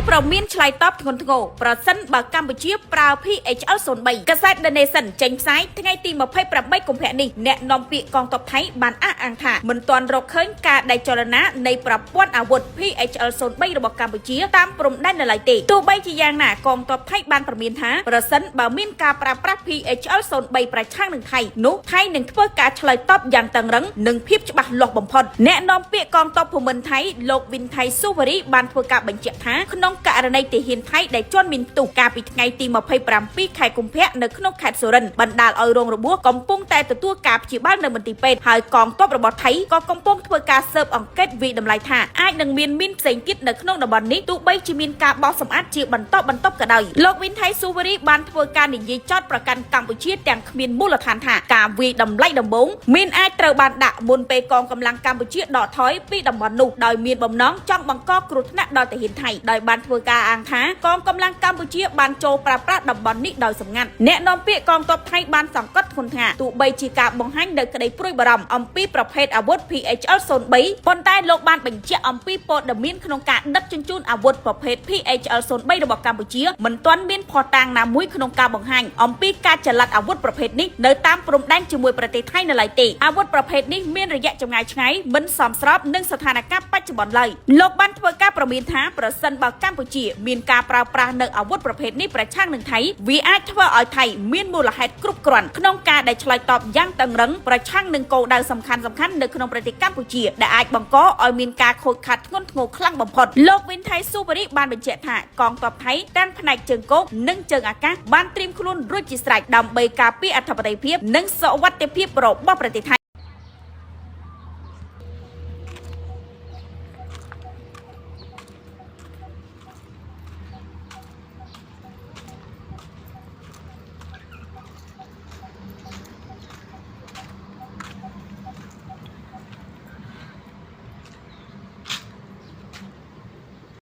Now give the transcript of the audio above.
ប្រមានឆ្លើយតបធ្ងន់ធ្ងរប្រសិនបើកម្ពុជាប្រើ PHL 03កាសែត The Nation ចេញផ្សាយថ្ងៃទី28កុម្ភៈនេះអ្នកនាំពាក្យកងទ័ពថៃបានអះអាងថាមិនទាន់រកឃើញការដែលចលនានៃប្រព័ន្ធអាវុធ PHL 03របស់កម្ពុជាតាមព្រំដែននៅឡើយទេទោះបីជាយ៉ាងណាកងទ័ពថៃបានប្រមានថាប្រសិនបើមានការប្រើប្រាស់ PHL 03ប្រឆាំងនឹងថៃនោះថៃនឹងធ្វើការឆ្លើយតបយ៉ាងតឹងរឹងនិងភាពច្បាស់លាស់បំផុតអ្នកនាំពាក្យកងទ័ពភូមិន្ទថៃលោកវិនថៃស៊ូវរីបានធ្វើការបញ្ជាក់ថាក្នុងករណីទាហានថៃដែលជន់មានផ្ទុះកាលពីថ្ងៃទី27ខែកុម្ភៈនៅក្នុងខេត្តសុរិន្ទបណ្ដាលឲ្យរងរបួសកំពុងតែទទួលការព្យាបាលនៅមន្ទីរពេទ្យហើយកងទ័ពរបស់ថៃក៏កំពុងធ្វើការស៊ើបអង្កេតវិតម្លៃថាអាចនឹងមានមីនផ្សេងទៀតនៅក្នុងតំបន់នេះទោះបីជាមានការបោសសម្អាតជាបន្តបន្ទាប់ក៏ដោយលោកវិនថៃស៊ូវរីបានធ្វើការនិយាយចោទប្រកាន់កម្ពុជាទាំងគ្មានមូលដ្ឋានថាការវាយតម្លៃដំបូងមានអាចត្រូវបានដាក់មុនពេលកងកម្លាំងកម្ពុជាដកថយពីតំបន់នោះដោយមានបំណងចង់បង្កគ្រោះថ្នាក់ដល់ទាហានថៃដោយបានធ្វើការអាងថាកងកម្លាំងកម្ពុជាបានចូលប្រើប្រាស់តំបន់នេះដោយសម្ងាត់អ្នកនាំពាក្យកងទ័ពថៃបានសង្កត់ធ្ងន់ថាទោះបីជាការបង្ហាញនៅក្តីព្រួយបារម្ភអំពីប្រភេទអាវុធ PHL 03ប៉ុន្តែលោកបានបញ្ជាក់អំពីព័ត៌មានក្នុងការដឹកជញ្ជូនអាវុធប្រភេទ PHL 03របស់កម្ពុជាមិនទាន់មានភស្តុតាងណាមួយក្នុងការបង្ហាញអំពីការចល័តអាវុធប្រភេទនេះនៅតាមព្រំដែនជាមួយប្រទេសថៃនៅឡើយទេអាវុធប្រភេទនេះមានរយៈចម្ងាយឆ្ងាយមិនសមស្របនឹងស្ថានភាពបច្ចុប្បន្នឡើយលោកបានធ្វើការប្រមានថាប្រសិនបើកម្ពុជាមានការប្រើប្រាស់នៅអាវុធប្រភេទនេះប្រឆាំងនឹងថៃវាអាចធ្វើឲ្យថៃមានមូលហេតុគ្រប់គ្រាន់ក្នុងការដែលឆ្លើយតបយ៉ាងតឹងរឹងប្រឆាំងនឹងគោលដៅសំខាន់ៗនៅក្នុងប្រទេសកម្ពុជាដែលអាចបង្កឲ្យមានការខូចខាតធ្ងន់ធ្ងរខ្លាំងបំផុតលោកវិនថៃស៊ូវរីបានបញ្ជាក់ថាកងទ័ពថៃទាំងផ្នែកជើងគោកនិងជើងអាកាសបានត្រៀមខ្លួនរួចជាស្រេចដើម្បីការពារអធិបតេយ្យភាពនិងសុវត្ថិភាពរបស់ប្រទេសថៃ។